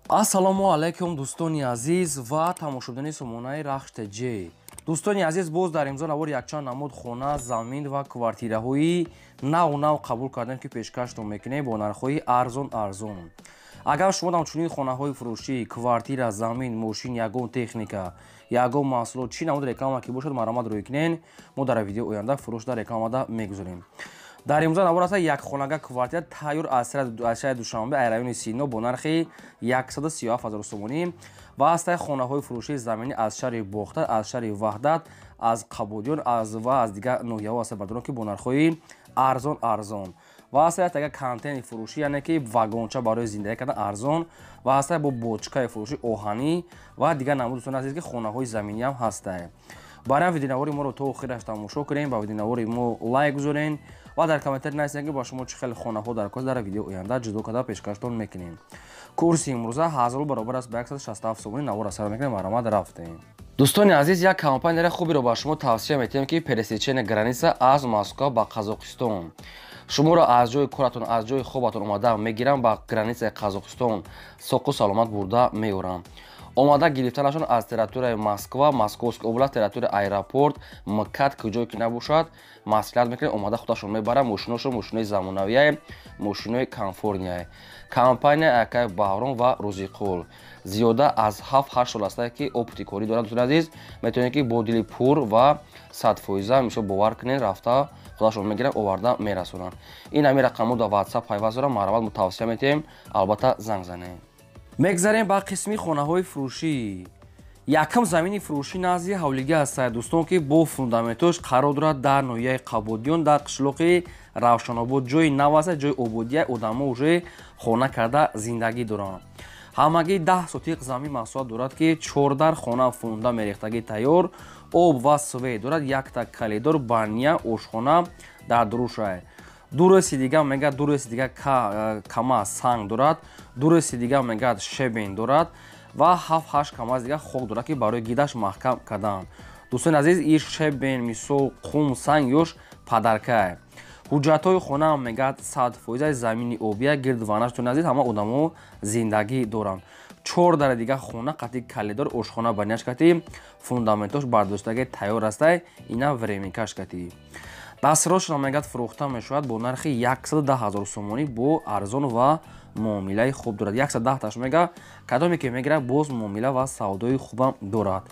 Ассалому алайкум, дӯстони азиз ва тамошобинони сомонаи Рахш ТЖ. Дӯстони азиз, боз дар имзо навор якчанд намуд хона, замин ва квартираҳои нав нав қабул кардем, ки пешкаштон мекунем бо нархҳои арзон арзон. Агар шумо ҳамчунин хонаҳои фурӯшӣ, квартира, замин, мошин, ягон техника, ягон маҳсулот, чӣ намуд реклама ки бошад, марҳамат рӯй кунен, мо дар видеои оянда фурӯш дар рекламада мегузорем. Дар имрӯза навор аст як хонага квартира тайёр аз шаҳри Душанбе, ай райони Сино бо нархи 137 ҳазор сомонӣ ва ҳастаи хонаҳои фурӯшии заминӣ аз шаҳри Бохтар, аз шаҳри Ваҳдат, аз Қабодиён ва аз дигар ноҳияҳо ҳаста, бардорон, ки бо нархҳои арзон арзон ва ҳастаи ага контейнери фурӯшӣ, яъне ки вагонча барои зиндагӣ кардан арзон ва ҳастаи бо бочкаи фурӯшӣ оҳанӣ ва дигар намуд. Дӯстони азиз, ки хонаҳои заминӣ ҳам ҳастае. Барои видеонавори моро то охираш тамошо кунем, ба видеонавори мо лайк гузорен ва дар комментарий нависем, ки ба шумо чӣ хеле хонаҳо дар кор, дар видео оянда ҷудо карда пешкаштон мекунем. Курси имрӯза 1000 баробар аст ба 167 сомонӣ. Навор сар мекунем, марҳамат, рафтем. Дӯстони азиз, як компанияи хуберо ба шумо тавсия метиҳем, ки пересечение граница аз Москва ба Қазоқистон шуморо аз ҷои коратон, аз ҷои хобатон омада мегирам, ба границаи Қазоқистон соқу саломат бурда меорам. Омада гирифтанашон аз территорияи Москва, Московская область, территорияи аэропорт МКАД, куҷое ки набошад, маслиҳат мекунем, омада худашон мебарам. Мошиношон мошинои замонавияе, мошинои комфортный. Компания акай Баҳром ва Рӯзиқул зиёда аз 7-8 сол астае, ки опыти корӣ дорад. Дӯстони азиз, метавонед, ки бо дили пур ва 100%, мисол, бовар кунед, рафта худашон мегиранд, оварда мерасонанд. Ин ҳамин рақамҳо дар WhatsApp пайваст дорам. Марҳамат, мо тавсия метиҳем, албатта занг занед. Мегзарем ба қисми хонаҳои фурӯшӣ. Якум замини фурӯшӣ назди ҳавлига ҳастад, дӯстон, ки бо фундаментош қарор дорад дар ноҳияи Қабодиён, дар қишлоқи Равшанобод. Ҷои нав аст, ҷои ободия, одамо уже хона карда зиндагӣ доранд. Ҳамагӣ 10 сотиқ замин масоҳат дорад, ки чордар хона, фундамент рехтагӣ тайёр, об ва свет дорад, якта коридор, баня, ошхона дар дурушай. Ду рӯзи дига мегӯяд, ду рӯзи дига кама санг дорад, ду рӯзи дига мегӯяд щебень дорад ва 7-8 камаз дига хок дорад, ки барои гидаш маҳкам кардан. Дӯстони азиз, ин щебень, мисол, қум, санг ёш подаркай. Ҳуҷҷатҳои хонаам мегӯяд 100%, замини обия, гирд ванаш. Дӯстони азиз, ҳама одамо зиндагӣ доранд. Чор дари дига хона қати коридор, ошхона, баняш кати фундаментош бардоштаги тайёр астай, ина временкаш кати. Дастрошро мегӯяд фурӯхта мешавад бо нархи 110 ҳазор сомонӣ, бо арзон ва муомилаи хуб дорад. 110 таш мега, кадоме ки мегирад, боз муомила ва савдои хубам дорад.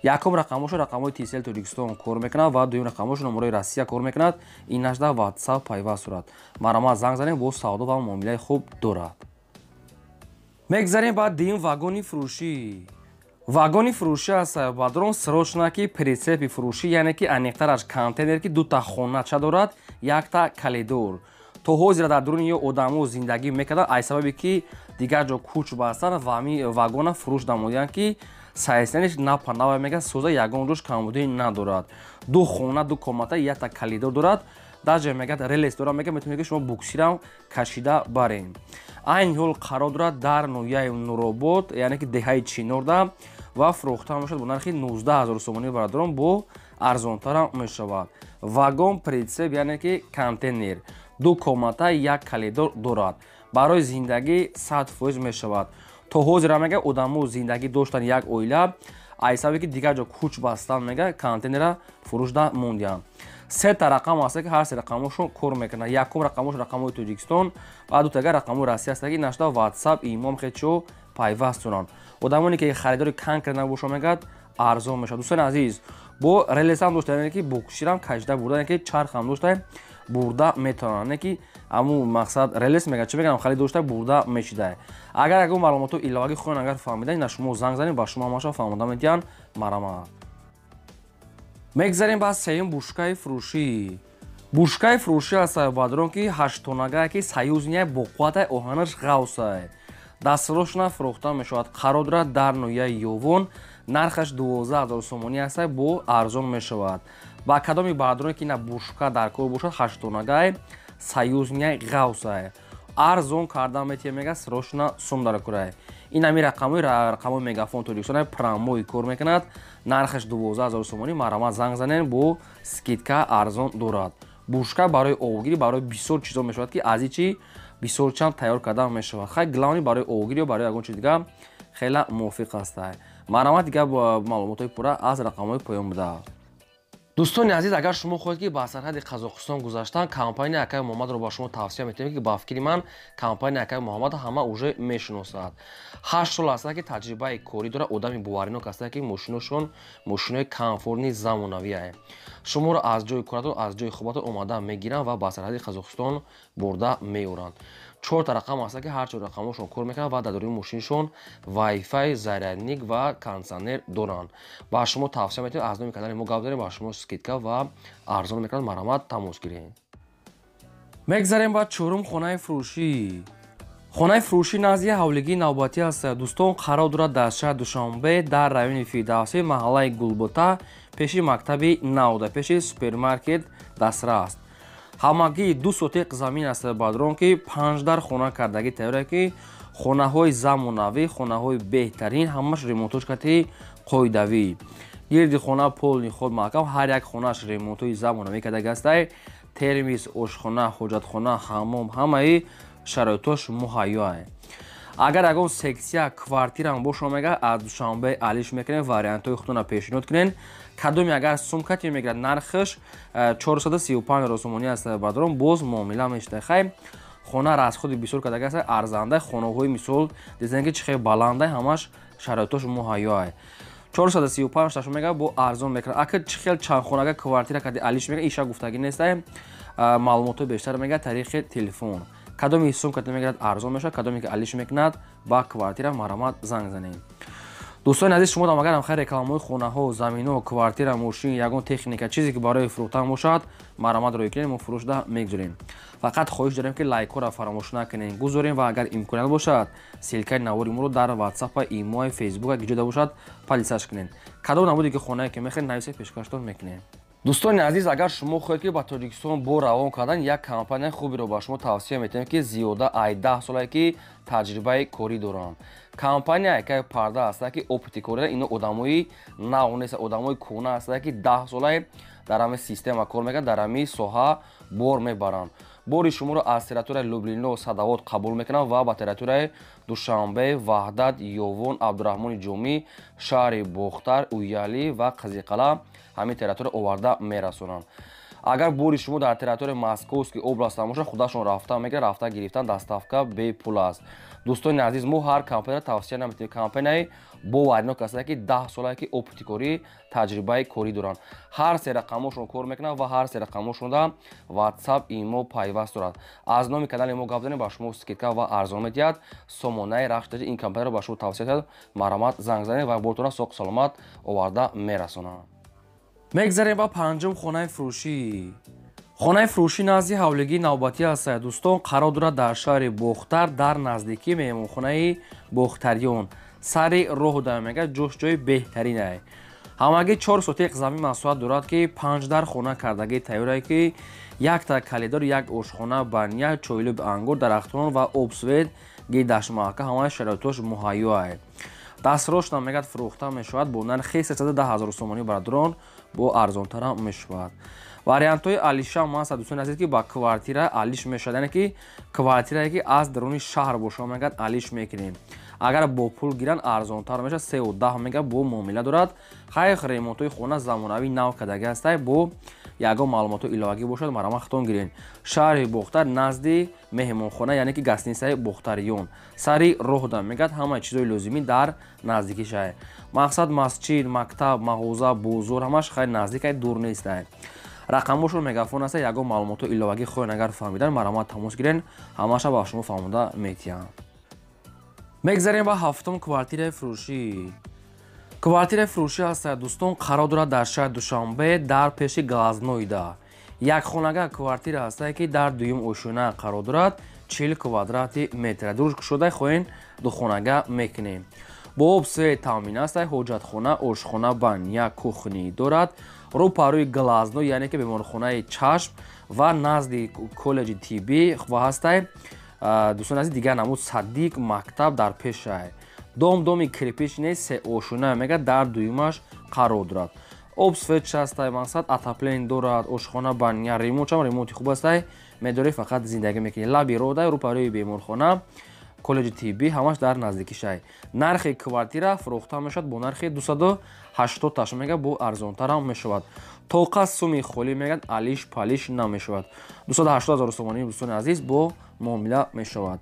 Якум рақамошо рақамҳои Тисел Тоҷикистон кор мекунад ва дуюм рақамошо номерои Россия кор мекунад. Ин нашда WhatsApp пайваст дорад. Марҳамат, занг занем, боз савдо ва муомилаи хуб дорад. Мегзарем ба дуюм вагони фурӯшӣ. Вагони фурӯшӣ аст, бадрон, срочно, ки прицепи фурӯшӣ, яъне ки аниқтараш контейнер, ки дута хонача дорад, якта коридор. То ҳозира дар дуруни ё одамо зиндагӣ мекарданд, ай сабабе ки дигар ҷо кӯч бастанд ва ҳамин вагона фурӯш намудиянд, ки сайснаниш напа нава мега соза, ягон ҷош камбудӣ надорад. Ду хона, ду комната, якта коридор дорад. Даже мегӯяд релес дорад, мега метавонед, ки шумо буксирам кашида барен. Айни ҳол қарор дорад дар ноҳияи Нуробод, яъне ки деҳаи Чинорда, ва фурӯхта мешавад бо нархи 19 ҳазор сомонӣ. Бародарон, бо арзонтарам мешавад. Вагон прицеп, яъне ки контейнер, ду комната, як коридор дорад. Барои зиндагӣ 100% мешавад. То ҳозира мега одамо зиндагӣ доштан, як оила, ай сабабе ки дигар ҷо кӯч бастан, мега контейнера фурӯшда мондиям. Сета рақам ҳаста, ки ҳар се рақамошон кор мекунад. Якум рақамош рақамҳои Тоҷикистон ва дутага рақамҳои Россия ҳаста, ки нашта WhatsApp, имом хечо пайваст доранд. Одамоне ки харидори конкретно набошо, мегӯяд арзон мешавад. Дӯстони азиз, бо релесам дошта, яъне ки буксирам кашида бурда, яъне ки чархам дошта бурда метавонанд, яъне ки ҳамун мақсад релес мегӯяд, чӣ мегӯям, халӣ дошта бурда мешида. Агар ягон маълумотҳо иловагӣ хоҳанд, агар фаҳмидан, на шумо занг занед, ба шумо ҳамаша фаҳмода медиҳанд. Марҳамат. Мегзарем ба сеюм бушкаи фурӯшӣ. Бушкаи фурӯшӣ аст, бадрон, ки ҳашттоннагае, ки союзный, боқувватай, оҳанаш ғавсай. Дастрошна фурӯхта мешавад. Қарор дорад дар ноҳияи Ёвон, нархаш 12 000 сомонӣ аст, бо арзон мешавад. Ба кадоми баъдроне ки ина бушка дар кор бошад, ҳаштонагай, союзный, ғавсай, арзон карда метиҳем, мега срочно сум дар курай. Ин ҳами рақамҳои рақамҳои Мегафон Тоҷикистон прямой кор мекунад. Нархаш 12 000 сомонӣ. Марҳамат, занг занен, бо скидка арзон дорад. Бушка барои обгирӣ, барои бисёр чизо мешавад, ки аз ичи Бисёр чанд тайёр кардан мешавад. Хай, главный барои овгир ё барои ягон чиз дига хеле мувофиқ аст. Марҳамат, дигар маълумотҳои пурра аз рақамҳои поён буда. Дӯстони азиз, агар шумо хоҳед, ки ба сарҳади Қазоқистон гузаштан, компания акаи Муҳаммадро ба шумо тавсия метиҳем, ки ба фикри ман компания акаи Муҳаммад ҳама уже мешиносад. 8 сол аст, ки таҷрибаи корӣ дорад, одами боваринок аст, ки мошиношон мошинои комфортный, замонавие. Шуморо аз ҷои коратон, аз ҷои хобатон омада мегиранд ва ба сарҳади Қазоқистон бурда меоранд. Чорта рақам аст, ки ҳар чор рақамошон кор мекунанд ва дар дорои мошиншон вайфай, зарядник ва кондитсионер доранд. Ба шумо тавсия метиҳем, аз номи канали мо гап дорем, ба шумо скидка ва арзон мекунанд. Марҳамат, тамос гиред. Мегзарем ба чорум хонаи фурӯшӣ. Хонаи фурӯшӣ назди ҳавлигии навбатӣ аст, дӯстон, қарор дорад дар шаҳри Душанбе, дар райони Фирдавсӣ, маҳаллаи Гулбута, пеши мактаби Навда, пеши супермаркет дастрас. Ҳамагӣ 2 сотиқ замин аст, бародарон, ки панҷ дар хона кардагӣ тайёре, ки хонаҳои замонавӣ, хонаҳои беҳтарин, ҳамаш ремонтош кати қоидавӣ. Гирди хона полный худ маҳкам, ҳар як хонааш ремонтҳои замонавӣ кардаги ҳастай. Термис, ошхона, ҳоҷатхона, ҳаммом, ҳамаи шароитош муҳайёае. Агар ягон сексия квартираам бошо, мега, аз Душанбе алиш мекунем. Вариантҳои худтона пешниҳод кунен. Кадоме агар сумкати мегирад, нархаш 435 сомонӣ аст, бародарон, боз муомила мешуда. Хай, хона расходи бисёр кардаги аст, арзанда. Хонаҳои мисол дизен, ки чӣ хел баландай, ҳамаш шароитош муҳайёае. 435 ташо мега, бо арзон мекунад. Ака чӣ хел чандхонага квартира кади алиш мега, иша гуфтагӣ нестай. Маълумотҳои бештар, мега, тариқи телефон. Кадоме сумката мегирад, арзон мешавад, кадоме ки алиш мекунад ба квартира, марҳамат, занг занед. Дӯстони азиз, шумо агар ҳам хайр рекламаҳои хонаҳо, заминҳо, квартира, мошин, ягон техника, чизе ки барои фурӯхтан бошад, марҳамат, рӯй кунед, мо фурӯшда мегузорем. Фақат хоҳиш дорем, ки лайкҳоро фаромӯш накунед, гузорем ва агар имконият бошад, ссылкаи навори моро дар Ватсапа, Имои, Фейсбука, ки ҷода бошад, поделиться кунед. Кадом намуде ки хонае ки мехоҳед, нависед, пешкаштон мекунем. Дӯстони азиз, агар шумо хоҳед, ки ба Тоҷикистон бор равон кардан, як компанияи хуберо ба шумо тавсия метиҳем, ки зиёда ай 10 солае ки таҷрибаи корӣ доранд. Компания якай парда аста, ки опыти корӣ. Ино одамои нав нест, одамои кӯҳна аста, ки 10 солае дар ҳамин система кор мекунанд, дар ҳамин соҳа бор мебаранд. Бори шуморо аз территорияи Люблино, Садовод қабул мекунанд ва ба территорияи Душанбе, Ваҳдат, Ёвон, Абдураҳмони Ҷомӣ, шаҳри Бохтар, Уялӣ ва Қизиқала, ҳамин территория оварда мерасонанд. Агар бори шумо дар территорияи Московский област бошад, худашон рафта мегирад, рафта гирифтан, доставка бепул аст. Дӯстони азиз, мо ҳар компанияро тавсия наметиҳем. Компанияи боваринок аст, ки 10 солае ки опыти корӣ, таҷрибаи корӣ доранд. Ҳар се рақамошон кор мекунанд ва ҳар се рақамошонда Ватсап, Имо пайваст дорад. Аз номи канали мо гап занем, ба шумо скидка ва арзон медиҳад. Сомонаи Рахш ин компанияро ба шумо тавсия диҳад. Марҳамат, занг занед ва бортона соқу саломат оварда мерасонанд. Мегзарем ба панҷум хонаи фурӯшӣ. Хонаи фурӯшӣ назди ҳавлигии навбатӣ аст, дӯстон, қарор дорад дар шаҳри Бохтар, дар наздикии меҳмонхонаи Бохтариён, сари роҳ да, мега, ҷош ҷои беҳтаринае. Ҳамагӣ 4 сотиқ замин масоҳат дорад, ки панҷ дар хона кардагӣ тайёрае, ки якта коридор, як ошхона, баня, чойлуби ангур, дарахтон ва об, свет, гирдашмаҳка, ҳамаи шароитош муҳайёае. Дастрошна, мегӯяд, фурӯхта мешавад бо нархи 310 ҳазор сомонӣ, бародарон, бо арзонтарам мешавад. Вариантҳои алишам аст, дӯстони азиз, ки ба квартира алиш мешавад, яъне ки квартирае ки аз даруни шаҳр бошад, мегӯяд, алиш мекунем. Агар бо пул гиранд, арзонтар мешавад, 3,10, мега, бо муомила дорад. Хайр, ремонтҳои хона замонавӣ, нав кардагӣ ҳастай. Бо ягон маълумотҳои иловагӣ бошад, марҳамат, худтон гиред. Шаҳри Бохтар, назди меҳмонхона, яъне ки гостиницаи Бохтариён, сари роҳда, мегӯяд, ҳамаи чизҳои лозимӣ дар наздикишай. Мақсад, масҷид, мактаб, мағоза, бозор, ҳамаш хайр наздикай, дур нестай. Рақамошон Мегафон аста. Ягон маълумотҳои иловагӣ хоҳед агар фаҳмидан, марҳамат, тамос гирен, ҳамаша ба шумо фаҳмода метиҳам. Мегзарем ба ҳафтум квартираи фурӯшӣ. Квартираи фурӯшӣ аст, дӯстон, қарор дорад дар шаҳри Душанбе, дар пеши Глазнойда. Якхонага квартира ҳастае, ки дар дуюм ошёна қарор дорад, 40 квадрати метр. Дуруш кушода, хоҳем, духонага мекунем. Бо об, свет таъмин аст, ҳоҷатхона, ошхона, баня, кухня дорад. Рӯ парӯи Глазной, яъне ки беморхонаи чашм ва назди коллеҷи тиббӣ ва ҳастай, дӯстони азиз, дигар намуд садик, мактаб дар пешай. Дом доми кирпичный, се ошёна, мега, дар дуюмаш қарор дорад. Об, свет шастай, мақсад, отопление дорад, ошхона, баня, ремонтшам ремонти хуб астай. Медорӣ, фақат зиндагӣ мекунӣ. Лаби роҳ, рӯпарӯи беморхона, коллеҷи тиббӣ, ҳамаш дар наздикишай. Нархи квартира фурӯхта мешавад бо нархи 280 таш мега, бо арзонтарам мешавад. Тоқа суми холӣ мегӯяд, алиш палиш намешавад. 280 ҳазор сомонӣ, дӯстони азиз, бо муомила мешавад.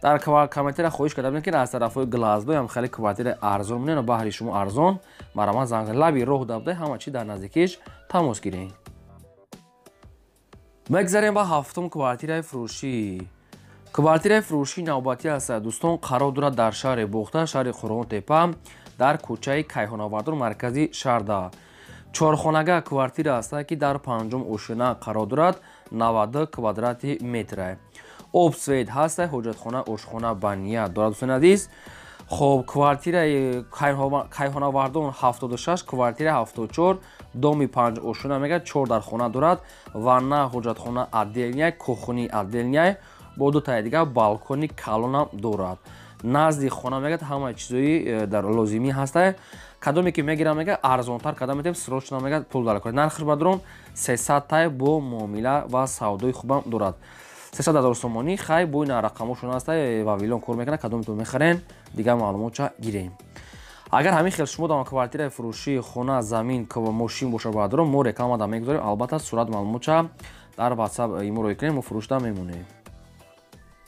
Дар комментария хоҳиш карда будем, ки аз тарафҳои Глазгоям хеле квартираи арзон монед, баҳри шумо арзон марҳамат занг. Лаби роҳ дабда, ҳама чи дар наздикиш, тамос гиред. Мегзарем ба ҳафтум квартираи фурӯшӣ. Квартираи фурӯшии навбатӣ аст, дӯстон, қарор дорад дар шаҳри Бохта, шаҳри Қурғонтепа, дар кӯчаи Кайҳонавардон, маркази шаҳрда. Чорхонага квартира аст, ки дар панҷум ошёна қарор дорад, 90 квадрати метра. Об, свет ҳаст, ҳоҷатхона, ошхона, баня дорад, дӯстони азиз. Хоб, квартираи Кайҳонавардон 76, квартира 74, доми панҷ ошёна мегӯяд, чор дар хона дорад, ванна, ҳоҷатхона отдельная, кухни отдельная, бо дутаи дигар балкони калонам дорад. Назди хона мегӯяд, ҳамаи чизои дар лозимӣ ҳаста. Кадоме ки мегирам, мегӯяд, арзонтар када метавем, срочно мегӯяд, пул дар кор. Нархаш бадрон 300 тай, бо муомила ва савдои хубам дорад. 300 ҳазор сомонӣ. Хай, бо ин рақамошон ҳаста, Вавилон кор мекунад, кадометон мехарен, дигар маълумотча гирем. Агар ҳамин хел шумо дар квартираи фурӯшии хона, замин, мошин боша, бадрон, мо реклама да мегузорем. Албатта, сурат, маълумотча дар WhatsApp имо рӯй кунем, мо фурӯшда мемонем.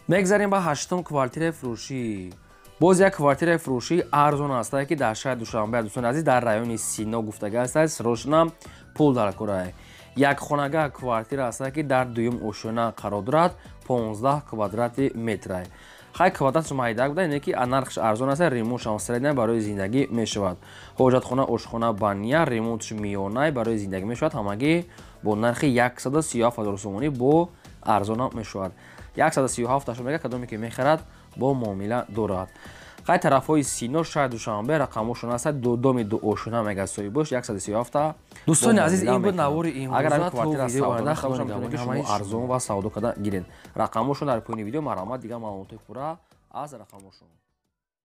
Мегзарем ба ҳаштум квартираи фурӯшӣ. Боз як квартираи фурӯшӣ арзон аст, ки дар шаҳри Душанбе, дӯстони азиз, дар райони Сино гуфтага аст, срочно пул дар кора. Як хонага квартира аст, ки дар дуюм ошёна қарор дорад, 15 квадрати метра. Хай, квадратш майдак буда, ине ки нархш арзон аст, ремонтшам средняй, барои зиндагӣ мешавад. Ҳоҷатхона, ошхона, баня, ремонтш миёнай, барои зиндагӣ мешавад. Ҳамагӣ бо нархи 137 ҳазор сомонӣ, бо арзонам мешавад. 137 ташо мега, кадоме ки мехарад, бо муомила дорад. Хай, тарафҳои Сино, шаҳри Душанбе, рақамошон аст, доми дуошона мега, соҳибош 137. Дӯстони азиз, ин буд навори имрӯза. То видео оянда, худо нигаҳбони ҳамаи арзон ва савдо карда гиред. Рақамошон дар поёни видео, марҳамат, дигар маълумотҳои пурра аз рақамошон.